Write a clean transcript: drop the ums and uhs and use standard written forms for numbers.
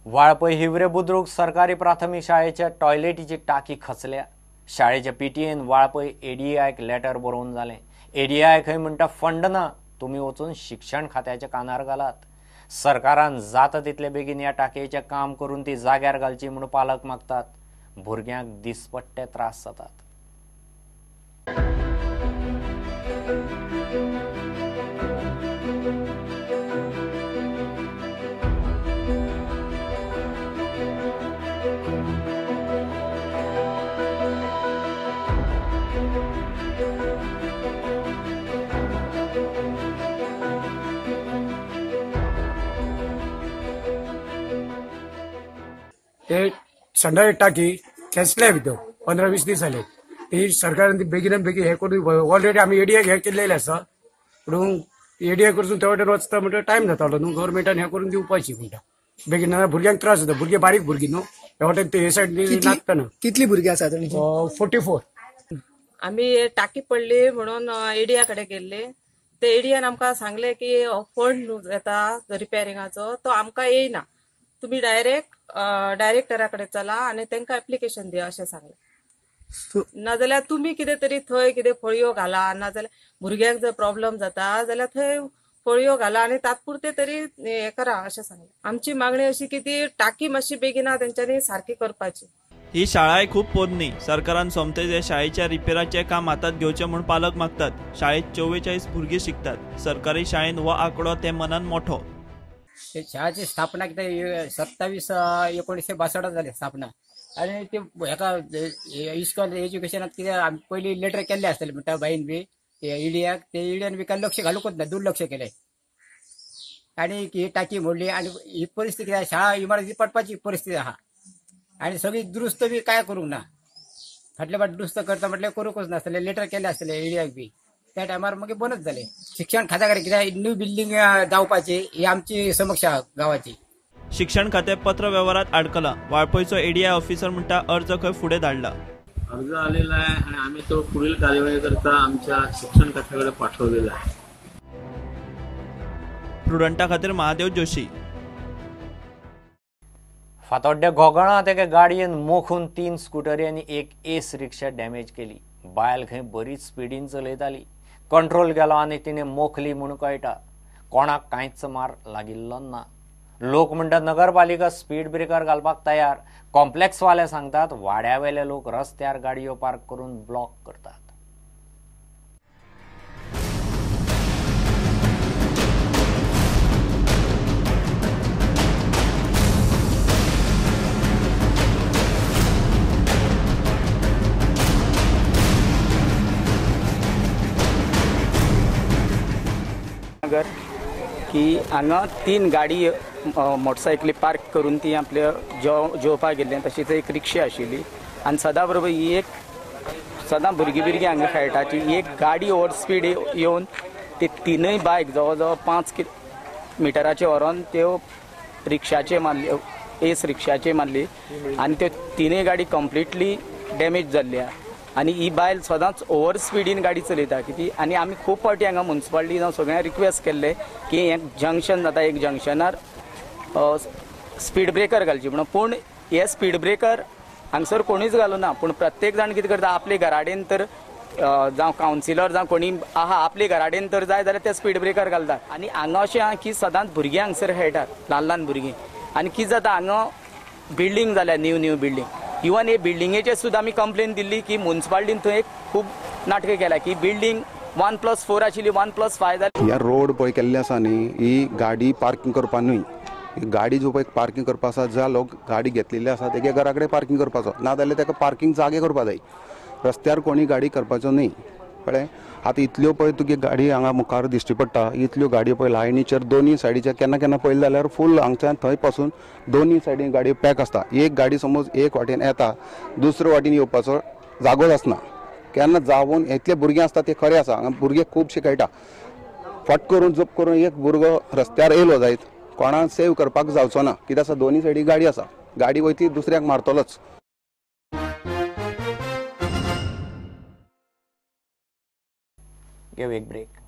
वाळपय हिवरे बुद्रुक सरकारी प्राथमिक शाळेच्या टॉयलेटीची टाकी खचल्या. शाळेच्या पीटीएन वाळपय एडीआयक लेटर बरोवन जालें. एडीआय खंय म्हणटा फंड ना, तुमी वचून शिक्षण खात्याच्या कानार घालात. सरकारान जाता तितले बेगीन ह्या टाकयेचें काम करून ती जाग्यार घालची म्हूण पालक मागतात. भुरग्यांक दिसपट्टे त्रास जातात. ते संडास टाकी खेचल्या भितर 15-20 दीस जाले. ती सरकारान ती बेगीन बेगीन हे करून ऑलरेडी आमी एडीए हे केल्लेले आसा, पूण एडीए कडसून ते वटेन वचता म्हणटा टायम जातालो न्हू. गव्हर्मेंटान हे करून दिवपाची म्हणटा बेगीन, नाजाल्यार भुरग्यांक त्रास जाता. भुरगे बारीक भुरगीं न्हू, हे वटेन ते हे सायडीन लागता न्हू. कितली भुरगीं आसात? 44. आमी टाकी पडली म्हणून एडीए कडेन गेल्ले. ते एडीएन आमकां सांगले की फंड येता रिपेरिंगाचो, तो आमकां येयना, तुम्ही डायरेक्ट डायरेक्टरा कडेन चला आनी तांकां एप्लिकेशन दिया अशें सांगलें. नाजाल्यार तुमी कितें तरी थंय कितें फळयो घाला, नाजाल्यार भुरग्यांक जर प्रॉब्लम जाता जाल्यार थंय फळयो घाला आनी तात्पुरते तरी हें करा अशें सांगलें. आमची मागणी अशी की ती टाकी मातशी बेगिना तेंच्यांनी सारकी करपाची. ही शाळाय खूब पोरणी. सरकारान सोमतेच ह्या शाळेच्या रिपेराचें काम हातात घेवचें म्हूण पालक मागतात. शाळेत 44 भुरगीं शिकतात. सरकारी शाळेन हो आंकडो ते मनान मोठो. शाळेची स्थापना कितें 27/1962 जाली स्थापना. आनी ते हेका इस्कॉल एज्युकेशनात कितें आमी पयलीं लेटर केल्ले आसतले म्हणटा बाईन बी इडियाक, ते इडियान बी काय लक्ष घालूंकच ना, दुर्लक्ष केलें आनी ही टाकी मोडली. आनी ही परिस्थिती कितें, शाळा इमारती पडपाची परिस्थिती आहा आनी सगळी दुरुस्त बी काय करूंक ना. फाटले फाट दुरुस्त करता म्हटल्यार करूंकच नासतले, लेटर केले आसतले इडियाक बी त्या टायमार मागीर बंदच जालें. शिक्षण खात्या कडेन कित्याक न्यू बिल्डींग जावपाची ही आमची समस्या गांवाची. शिक्षण खातें पत्र व्यवहारात अडकला. वाळपयचो एडीआय ऑफिसर म्हणटा अर्ज खंय फुडें धाडला. अर्ज आलेला आहे आणि आम्ही तो पुढील कार्यवाही करता आमच्या शिक्षण खात्याकडे पाठवलेला आहे. प्रुडंटा खातीर महादेव जोशी. फातोड्ड्या घोगळांत एके गाडयेन मोखून 3 स्कुटरी आनी एक एस रिक्षा डॅमेज केली. बायल खंय बरीच स्पिडीन चलयताली. कंट्रोल गेलो आनी तिणें मोखली म्हूण कळटा. कोणाक कांयच मार लागिल्लो ना. लोक म्हणटात नगरपालिका स्पीड ब्रेकर घालपाक तयार. कॉम्प्लेक्सवाले सांगतात वाड्यावेले लोक रस्त्यार गाडयो पार्क करून ब्लॉक करतात. की हांगा 3 गाडी मोटरसायकली पार्क करून ती आपल्या जेवपाक गेल्ली. तशीच एक रिक्षा आशिल्ली आनी सदां बरोबर ही एक सदां भुरगीं बिरगीं हांगा खेळटा ती एक गाडी ओवर स्पीड येवन ते 3 बायक जवळ जवळ 5 मिटराचे व्हरोन त्यो रिक्षाचे मारली, एस रिक्षाचे मारली आनी त्यो 3 गाडी कंप्लिटली डॅमेज जाल्ली आहा. आनी ही बायल सदांच ओवर स्पिडीन गाडी चलयता किती. आनी आमी खूब फावटी हांगा मुन्सिपालिटी जावं सगळ्यांक रिक्वेस्ट केल्ले की हें जंक्शन जाता, एक जंक्शनार स्पीड ब्रेकर घालची म्हणून. पूण हे स्पीड ब्रेकर हांगसर कोणूच घालूना. पूण प्रत्येक जाण कितें करता, आपले घराडेन तर जावं कावन्सिलर जावं कोणी आहा आपले घराडेन तर जाय जाल्यार ते स्पीड ब्रेकर घालतात. आनी हांगा अशें आहा की सदांच भुरगीं हांगसर खेळटात, ल्हान ल्हान भुरगीं. आनी कितें जाता, हांगा बिल्डींग जाल्या, न्यू न्यू बिल्डींग. इवन हे बिल्डिंगेचेर सुद्दां आमी कंप्लेन दिल्ली की मुन्सिपालिटीन थंय एक खूब नाटकां केल्या की बिल्डींग 1+4 आशिल्ली 1+5 जाली. ह्या रोड पळय केल्ले आसा न्ही, ही गाडी पार्किंग करपा न्हय. गाडी जो पळय पार्किंग करपा आसा, ज्या लोक गाडी घेतलेली आसा तेगे घरा कडेन पार्किंग करपाचो, ना जाल्यार ताका पार्किंग जागे करपा जाय. रस्त्यार कोणी गाडी करपाचो न्हय, कळ्ळें. आतां इतल्यो पळय तुगे गाडी हांगा मुखार दिश्टी पडटा, इतल्यो गाडयो पळय लायनीचेर दोनूय सायडीच्या केन्ना केन्ना पळयलें जाल्यार फूल हांगच्यान थंय पासून दोनूय सायडीन गाडयो पॅक आसता. एक गाडी समज एक वाटेन येता, दुसरे वाटेन येवपाचो जागोच आसना. केन्ना जावन इतले भुरगीं आसता ते खरें आसा, हांगा भुरगे खुबशे खेळटा. फट करून जप करून एक भुरगो रस्त्यार येयलो जायत कोणाक सेव करपाक जावचो ना, कित्याक आसा दोनूय सायडी गाडी आसा, गाडी वयती दुसऱ्याक मारतलोच. Give a break.